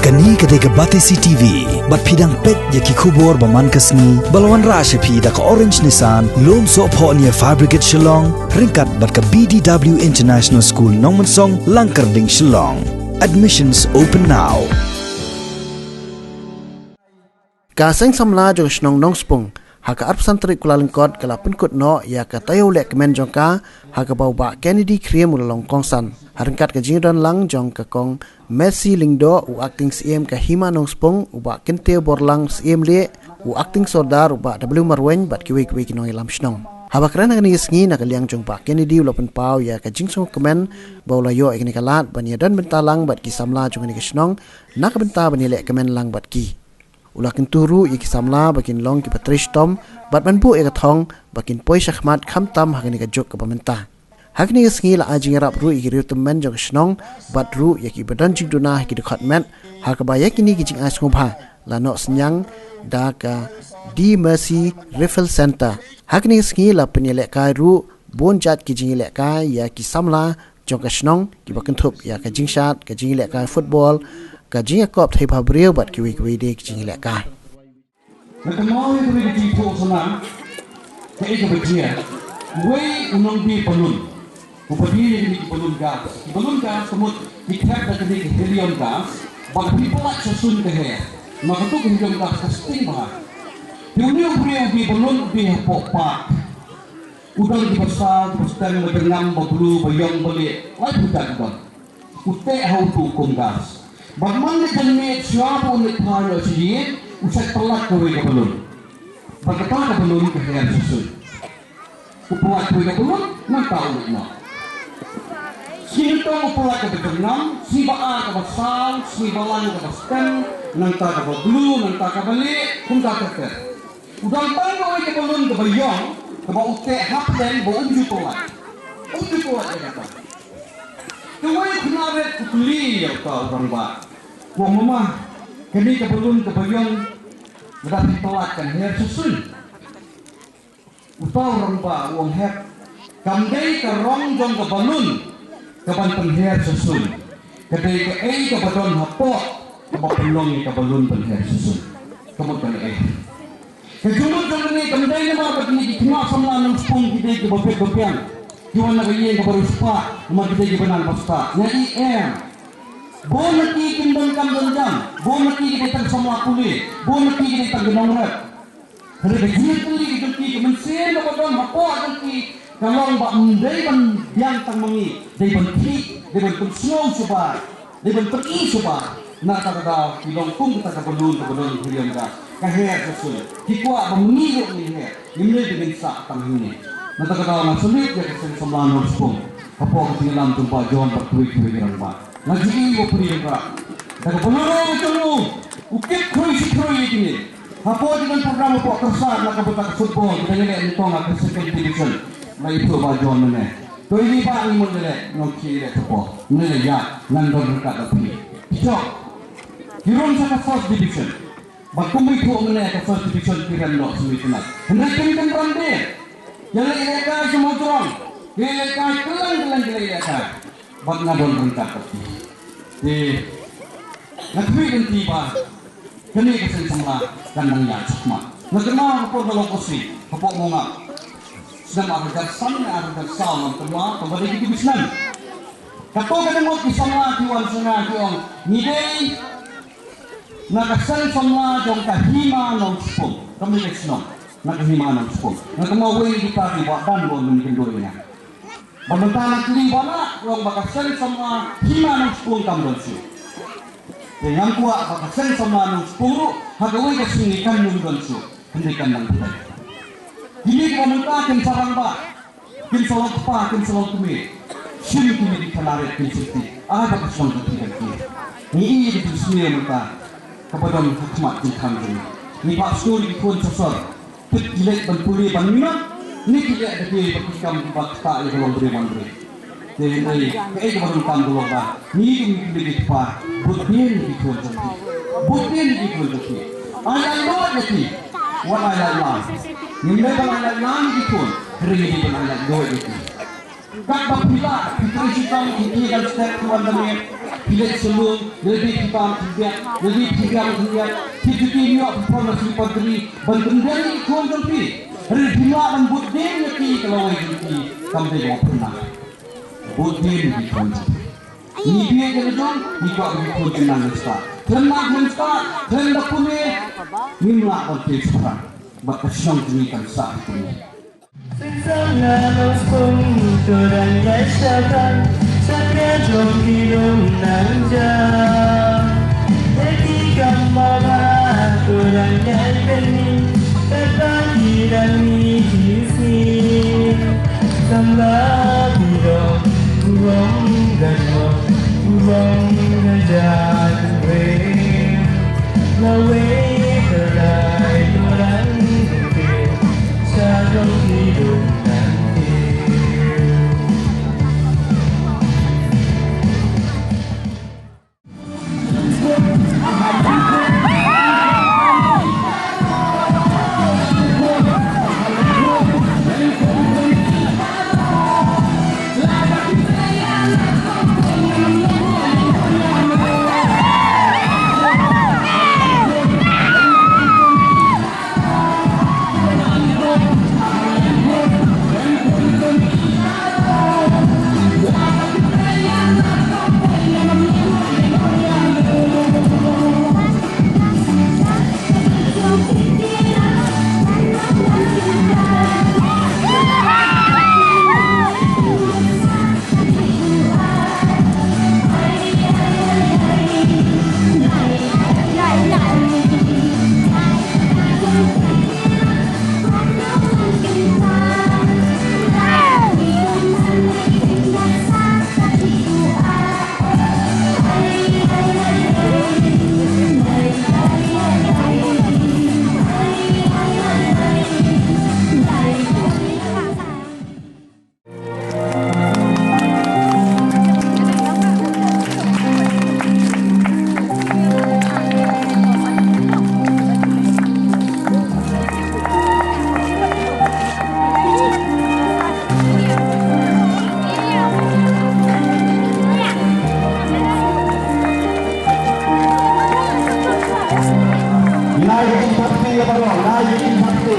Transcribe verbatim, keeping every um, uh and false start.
Kane ka dei ka Batesi T V, bad phi dang peit ïa ki khubor ba man ka sngi, ba la wanrah sha phi da ka Orange Nissan, Lumsohphoh near Fire Brigade Shillong, ryngkat bad ka B D W International School Nongmensong, Langkyrding, Shillong. Admissions open now. Ka seng samla jong shnong Nongspung, ha ka arphew san tarik Kyllalyngkot, ka la pynkut noh ïa ka taïew lehkmen jong ka, ha kaba u Bah Kennedy Khyriem u la long kongsan. Ha ryngkat ka jingdon lang jong ka Kong Mercy Lyngdoh, u Acting Syiem ka Hima Nongspung, u Bah Kyntiew Borlang, Syiem Lieh, u Acting Sordar, u Bah W Marwein, bad kiwei kiwei ki nongïalam shnong. Haba kren ha kane ka sngi, na ka liang jong u Bah Kennedy u la pynpaw ïa ka jingsngewkmen ba u la ïoh ïa kane ka lad ban ïadon bynta lang bad ki samla jong kane ka shnong, na ka bynta ban ïalehkmen lang bad ki. U la kyntu ruh ïa ki samla ba kin long kiba trei shitom, bad ban buh ïa ka thong ba kin poi shakhmat khamtam ha kane ka juk kaba mynta. Ha kane ka sngi la ai jingïarap ruh ïa ki riewtymmen jong ka shnong, bad ruh ïa kiba don jingduna ha ki dkhot met, ha kaba ïa kine ki jingai sngewbha la noh synñiang da ka The Mercy Refill Centre. Ha kane ka sngi la pynïalehkai ruh bun jait ki jingïalehkai ïa ki samla jong ka shnong, kiba kynthup ïa ka jingshad, ka jingïalehkai football, ka jingïakop thei bhabriew bad kiwei kiwei de ki jingïalehkai. Nga kynmaw ïa kawei ka jingthoh sngewbha, kaei kaba jia. Uwei u nongdie balloon uba die ïa kine ki balloon gas. Ki balloon gas ka mut ki thep da kine ki helium gas, bad phi pyllait sha suiñ ka her. Namar katu ka helium gas ka sting bha. Te une u briew u die balloon u die hapoh park. U don kiba saw, kiba steng, ba jyrngam, ba blue, ba ïong, ba lieh, laiphew jait u don. U teh ha utu u kum gas. Bad man la jan miet shuwa ba un leit phai noh sha ïing, u sa pyllait kawei ka balloon. Bad kata ka balloon ka her sha suiñ. U pyllait kawei ka balloon, nangta u leit noh. Sngi nyngkong u pyllait kaba jyrngam, sngi ba ar kaba saw, sngi ba lai kaba steng, nangta kaba blue, nangta kaba lieh, kumta ter ter. U don tang kawei ka balloon kaba ïong, kaba u teh hapdeng ba um ju pyllait. Um ju pyllait ïa kata. Te uwei u khynnah rit u kylli ïa uta u rangbah, u ong, "Mama, kane ka balloon kaba ïong, lada phi pyllait kan her sha suiñ?" Uta u rangbah u ong, "Hep, kam dei ka rong jong ka balloon kaban pynher sha suiñ. Ka dei kaei kaba don hapoh kaba pynlong ïa ka balloon ban her sha suiñ." Ka mut kane eh. Ka jingmut jong kane kam dei namar ba kine ki khynnah samla Nongspung ki dei kiba bit ba biang, ki wan na ka ïing kaba riewspah, namar ki dei kiba nang ba stad. Nga i em. Bun na ki kim don kam don jam, bun na ki ki dei tang samla pule, bun na ki ki dei tang ki nongrep. Hynrei ka jingkylli ka jong ki, ka mynsiem kaba don hapoh jong ki ka long ba ym dei ban biang tang ma ngi, dei ban khih, dei ban pynsngew shabar, dei ban pyni shabar. Na kata ka daw ki long kum kata ka balloon kaba don helium gas, ka her sha suiñ. Ki kwah ba ma ngi ruh ngin her, ngim dei ba ngin sah tang hangne. Na kata ka daw nga salute ïa ka seng samla Nongspung hapoh ka jingïalam jong u Bah John bad kiwei kiwei ki rangbah. Nga ju i u pyrshah da ka Bolero jong u, u kit khrui shi khrui ïa kine. Hapoh jingïalam program hapoh Kyrsad na ka bynta ka football, ki dang ïaleh nyngkong ha ka second division. Nga ïathuh Bah John mynne, to ïaleh, Bah, ngi mut ïaleh, nongkhie ïaleh hapoh. Mynne ïa, ngan don ryngkat bad phi. Ki jop. Ki rung sha ka first division. Bad kum ba ïathuh mynne, ka first division ki rem noh semifinal. Hynrei kim kynran de. Ïaleh ïalehkai sha Mawjrong. Ïalehkai kylleng kylleng, ïalehkai. Bad nga don ryngkat bad ki. Te nga khmih lynti ba kane ka seng samla kan nang ïaid shakhmat. Nga kynmaw ha ka por nga long Kosrae hapoh Mawngap, snem ar hajar san ne ar hajar saw, ngam kynmaw, tangba dei kito ki snem. Kato ka jingmut ki samla ki wan sha nga ki ong, ngi dei na ka seng samla jong ka Hima Nongspung. Kam dei ka shnong, na ka Hima Nongspung. Nga kynmaw uwei na kita ki Bah Dan ba wan ban ïakynduh ïa nga. Bad mynta nga kylli ba la, u ong ba ka seng samla Hima Nongspung kam don shuh. Te nga kwah ba ka seng samla Nongspung ruh ha kawei ka sngi kan ym don shuh. Hynrei kan nang pynlong. Kine kiba mynta kin sa rangbah, kin sa long kpa, kin sa long kmie. Shim kine ki khynnah rit kin sngewthuh. Ai ba ka shnong ka phi kan phi. Ngi ïohi ïa ka jingsniew mynta kaba don ha khmat jingkhang jong ngi. Ngi phah stur ïa ki khun sha sor. Peit ki leit ban pule ban minot, ne ki leh da ki ba ki kam ba ktah ïa ka long briew wan briew. Te hynrei kaei kaba donkam ka long ba ngi kum ki kpa, bud dien ïa ki khun jong ki. Bud dien ïa ki khun jong ki. Ai lai lait ïa ki. Wat ai lai lang. Ngim dei ban ai lai lang ïa ki khun. Hynrei ngi dei ban ai lai lait ïa ki. Katba phi lah, phi trei shitom, phi ïa kan step, phi wan da miet. Phi leit sha lum, lada phi bam phi biang, lada phi biang phi biang, phi jukut ïoh phi pom na phi pantri, ban pynbiang ïa ki khun jong phi. Hynrei phi lah ban bud dien ïa ki ka lawei jong phi, kam dei ban pynbiang. Bud dien ïa ki khun jong phi. Ngi bieit ïa la jong, ngi kwah ba ki khun kin nang stad. Khlem nang khlem stad, khlem da pule, ngim lah ban pule shaphrang. Bad ka shnong jong ngi kan sah ha pule. Nai bikin bakti ya, Bro. Nai bikin bakti.